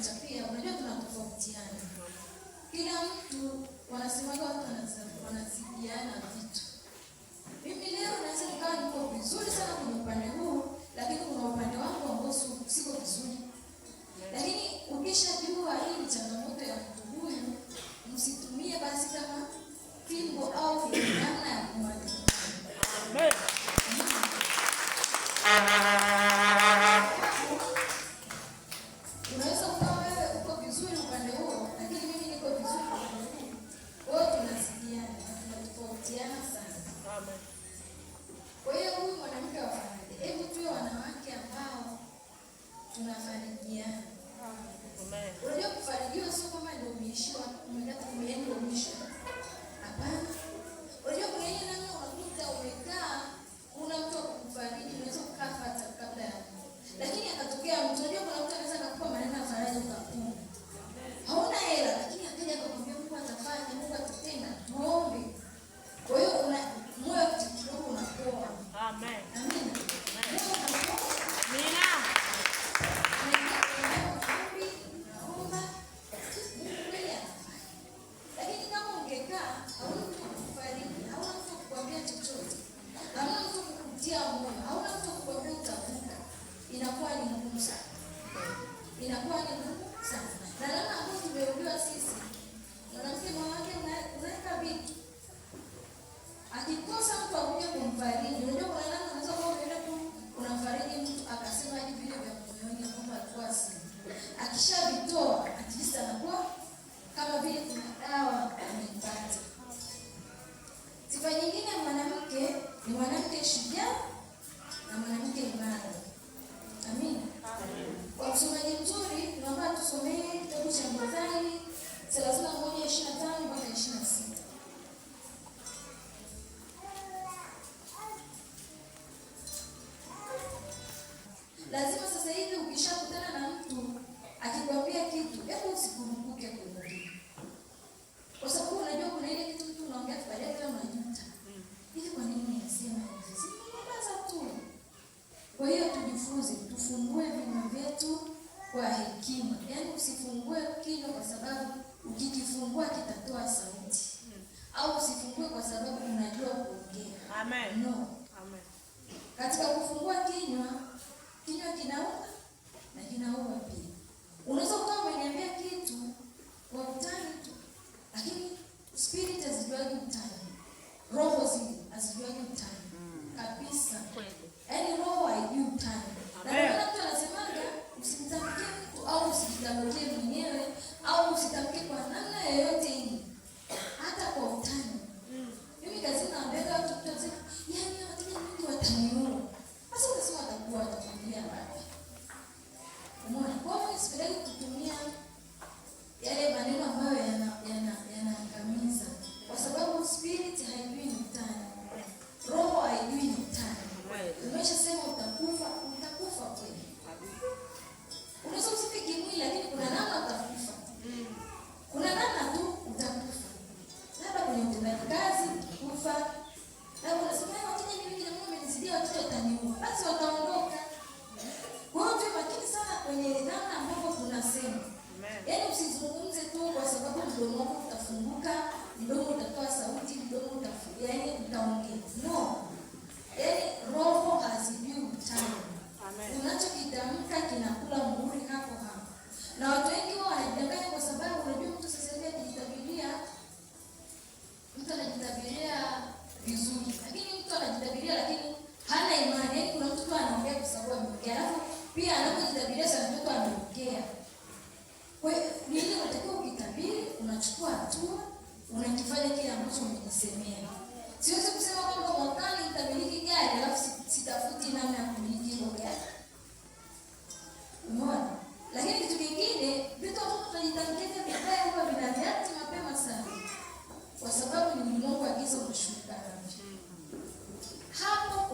amechapia, unajua tunatofautiana. Kila mtu wanasemaga watu wanazidiana vitu. Mimi leo naweza nikawa niko vizuri sana kwenye upande huu, lakini kuna upande wangu ambao siko vizuri. Lakini ukishajua hii ni changamoto ya mtu huyu, msitumie basi kama fimbo au namna ya kumwadhibu. Amen. Unaweza ukawa wewe uko vizuri upande huo, lakini mimi niko vizuri upande huu. Kwa hiyo tunazidiana na tunatofautiana sana. Amen. Kwa hiyo huyu mwanamke wa faraja, hebu tuwe wanawake ambao tunafarijiana. Amen. Unajua kufarijiwa sio kama ndio umeishiwa, umekata umeenda mwisho. Hapana. Unajua kuna ile namna unakuta umekaa, kuna mtu wa kukufariji, unaweza kukaa hata kabla ya Mungu. Lakini akatokea mtu, unajua kuna mtu anaweza akakupa maneno ya faraja ukapona. Hauna hela lakini akaja akakwambia Mungu atafanya, Mungu atatenda, tuombe. Kwa hiyo una moyo kidogo unapoa. Amen. Amina. Moyo unapoa. Amina. Lakini kama ungekaa hauna mtu kukufariji, hauna mtu kukuambia chochote, hauna mtu kukutia moyo, hauna mtu kukuambia utavuka, inakuwa ni ngumu sana, inakuwa ni ngumu sana. Na namna ambayo tumeambiwa sisi, mwanamke mwanamke unaweka vitu, akikosa mtu akuja kumfariji, unajua kuna namna unaweza kuwa umeenda tu unamfariji mtu akasema hadi vile vya moyoni kwamba alikuwa si, akishavitoa at least anakuwa kama vile kuna dawa ameipata. Sifa nyingine ya mwanamke ni mwanamke shujaa na mwanamke imara. Amina. Kwa msomaji mzuri, tunaomba tusomee kitabu cha Mithali 31:25 mpaka 26. Lazima sasa hivi ukishakutana na mtu akikwambia kitu, hebu usikurupuke kuongea. Kwa sababu unajua kuna ile kitu mtu unaongea tu baadaye tena unajuta. Hivi kwa nini nimesema hivi? Si nimenyamaza tu. Kwa hiyo tujifunze, tufungue vinywa vyetu kwa hekima. Yaani usifungue kinywa kwa sababu ukikifungua kitatoa sauti. Au usifungue kwa sababu unajua kuongea. Amen. No. Amen. Katika kufungua kinywa, kinywa kinauma na kinaua pia. Unaweza ukawa umeniambia kitu kwa utani tu, lakini spirit hazijuagi utani, roho zile hazijuagi utani kabisa. Yaani roho haijui utani. Na ndio maana mtu anasemaga usimtamkie mtu au usijitamkie mwenyewe au usitamkie kwa namna yoyote ile, hata kwa utani. Mimi kazini naambiaga watu, mtu anasema yaani wateja wengi wataniua. Sasa unasema watakuwa watakulia wapi? Umeona? Kwa hiyo sipendagi kutumia yale maneno ambayo yanaangamiza, kwa sababu spirit haijui ni utani, roho haijui ni utani. Umeshasema utakufa, utakufa kweli. Unaweza usife kimwili, lakini kuna namna utakufa. Kuna namna tu utakufa, labda kwenye utendaji kazi utakufa, labda unasema wateja ni wengi na mimi wamenizidia, watoto wataniua, basi wataondoka. Kwa hiyo tuwe makini sana kwenye namna ambavyo tunasema. Yaani usizungumze tu kwa sababu mdomo wako utafunguka, mdomo utatoa sauti, mdomo yaani utaongea. No. Yaani roho hazijui utani. Unachokitamka kinakula muhuri hapo hapo. Na watu wengi wao wanajidanganya kwa sababu unajua mtu sasa hivi akijitabiria, mtu anajitabiria vizuri, lakini mtu anajitabiria lakini hana imani. Yaani kuna mtu tu anaongea kwa sababu ameongea. Alafu pia anapojitabiria sana mtu anaongea. Kwa hiyo ni ile unatakiwa ukitabiri, unachukua hatua, unakifanya kile ambacho umejisemea. Siwezi kusema kwamba mwakani nitamiliki gari alafu sitafuti namna ya kumiliki hilo gari. Umeona? Lakini kitu kingine, vitu ambavyo tunajitangaza vibaya huwa vina react mapema sana. Kwa sababu ni ulimwengu wa giza unashughulika navyo. Hapo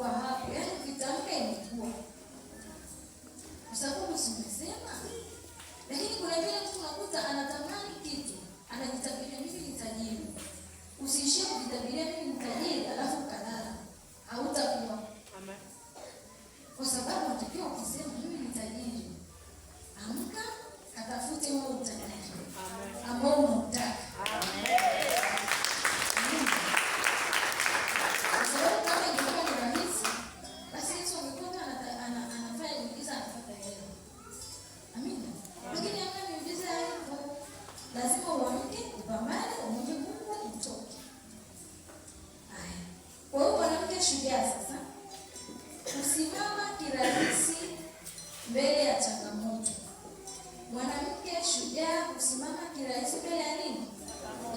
Kwa hiyo mwanamke shujaa sasa kusimama kirahisi mbele ya changamoto. Mwanamke shujaa kusimama kirahisi mbele ya nini?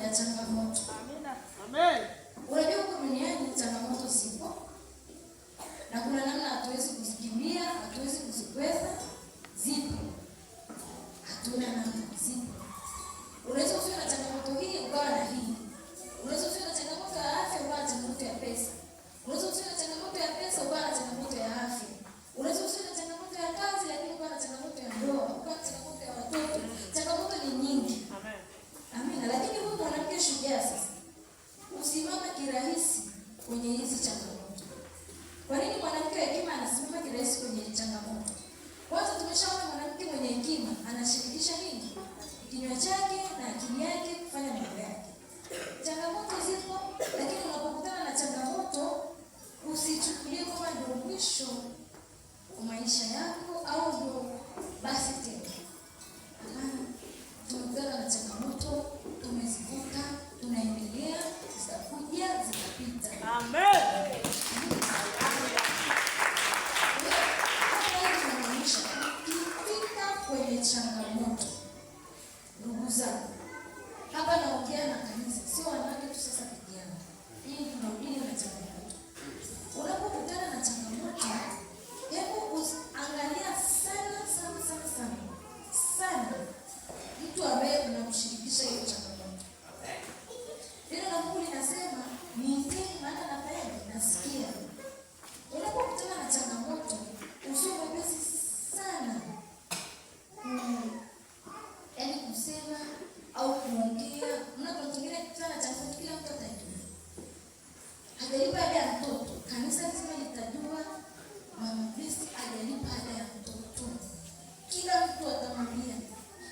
Ya changamoto. Amina. Amen. Unajua huku duniani changamoto zipo, na kuna namna hatuwezi kuzikimbia, hatuwezi kuzikwepa, zipo, hatuna namna, zipo. Unaweza usiwe na changamoto hii ukawa na hii. Unaweza usiwe na changamoto ya afya ukawa na changamoto ya pesa. Unaweza usiwe na changamoto ya pesa ukawa na changamoto ya afya. Unaweza usiwe na changamoto ya kazi lakini ukawa na changamoto ya ndoa, ukawa na changamoto ya watoto. Changamoto ni nyingi. Amen. Amina. Lakini huyu mwanamke shujaa sasa usimama kirahisi kwenye hizi changamoto. Kwa nini mwanamke wa hekima anasimama kirahisi kwenye changamoto? Kwanza tumeshaona mwanamke mwenye hekima anashirikisha nini? Kinywa chake na akili yake kufanya mambo yake. Changamoto zipo, lakini unapokutana na changamoto usichukulie kama ndio mwisho wa maisha yako au ndio basi tena. Hapana. Tumekutana na changamoto, tumezivuka, tunaendelea, zitakuja, zitapita. Amen. Hapa hii inamaanisha ukifika kwenye changamoto, ndugu zangu, hapa naongea na kanisa, sio wanawake tu sasa peke yao. Hii tunahubiri na changamoto. Unapokutana na changamoto, hebu angalia sana sana sana sana sana mtu ambaye unamshirikisha hiyo changamoto. Neno la Mungu linasema niiteni, maana nafanya nasikia. Unapokutana na changamoto, usiwe mwepesi sana yaani kusema au kuongea. Mnapo mwingine akikutana na changamoto, kila mtu atajua. Hajalipa ada ya mtoto, kanisa zima litajua Mama Grace hajalipa ada ya mtoto. Kila mtu atamwambia,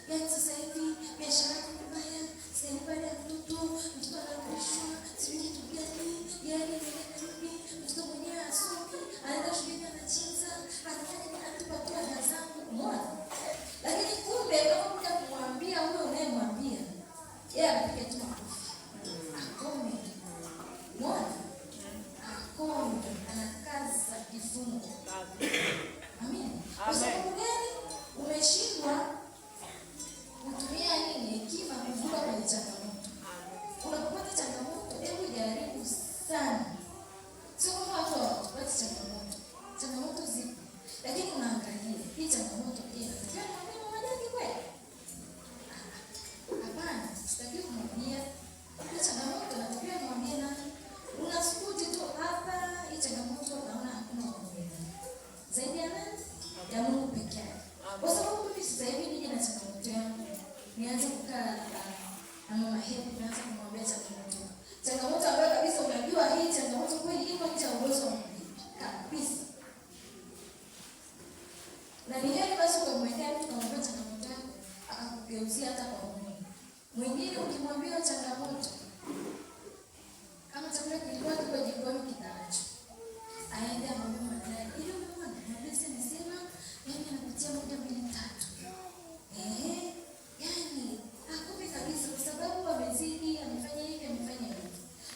yaani sasa hivi biashara yako ni mbaya, sijalipa ada ya mtoto, mtoto anarudishwa, sijui kitu gani, yaani nimerudi, mtoto mwenyewe asomi, anaenda shuleni anacheza, anafanya nini, anatupa tu ada zangu. Umeona? Lakini kumbe unapokuja kumwambia huyo unayemwambia, yeye anapiga tu makofi. Akome. Umeona? Akome, anakaza kifungo. Amen. Kwa Amen. sababu gani? Umeshindwa kutumia nini? Hekima kuvuka kwenye changamoto. Unapopata changamoto, hebu jaribu sana. Sio kwamba watu hawapati changamoto. Changamoto zipo. Lakini unaangalia hii changamoto, je, natakiwa nimwambie mama Jackie kweli? Hapana, sitakiwi kumwambia. Hii changamoto natakiwa nimwambie nani? Unasukuti tu hapa, hii changamoto naona hakuna kumwambia. Zaidi ya nani? Ya Mungu peke yake. Kwa sababu mimi sasa hivi nije na changamoto yangu, nianze kukaa na mama Hebu, nianze kumwambia changamoto. Changamoto ambayo kabisa unajua hii changamoto kweli iko nje ya uwezo wa Mungu kabisa. Na ni heri basi ukamwendea mtu ukamwambia changamoto yako, akakugeuzia hata kwa Mungu. Mwingine ukimwambia changamoto, kama chakula kilikuwa kiko jikoni kitaachwa, aende amwambie mwenzake, hivi umeona mwambie si amesema, yaani anapitia moja mbili tatu. Yaani hakupi kabisa kwa sababu amezidi, amefanya hivi, amefanya hivi.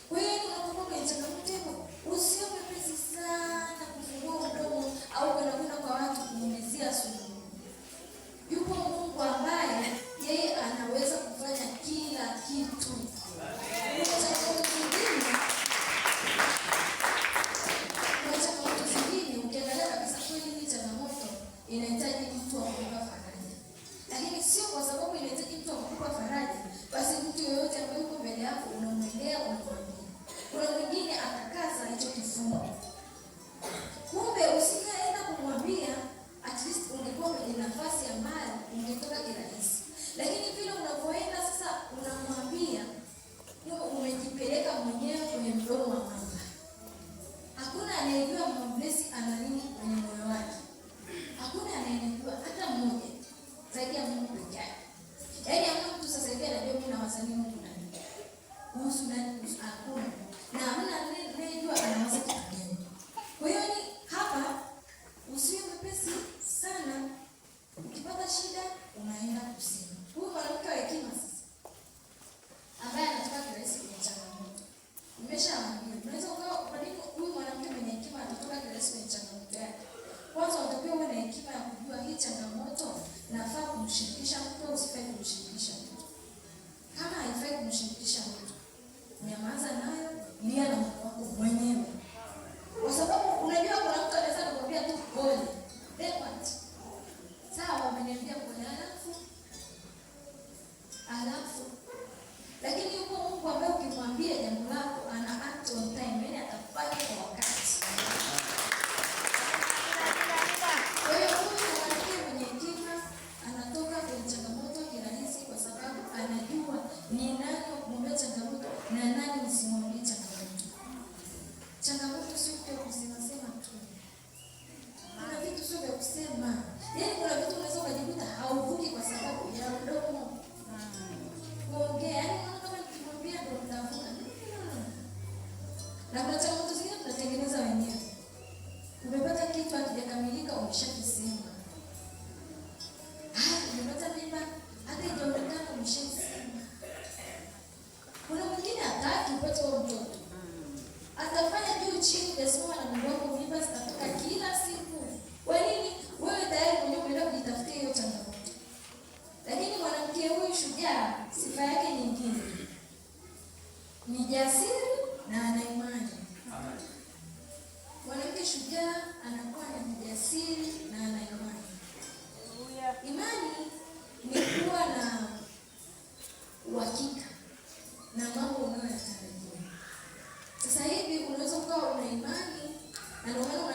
Kwa hiyo yaani unapokuwa kwenye changamoto hivyo, usiwe mwepesi sana kufungua mdomo au kwenda kwenda kwa watu kumuulizia suluhu. Yupo Mungu ambaye yeye anaweza kufanya kila kitu. Kuna changamoto nyingine shujaa anakuwa ni mjasiri na ana imani. Imani ni kuwa na uhakika na mambo unayoyatarajia. Sasa hivi unaweza ukawa una imani na ndio maana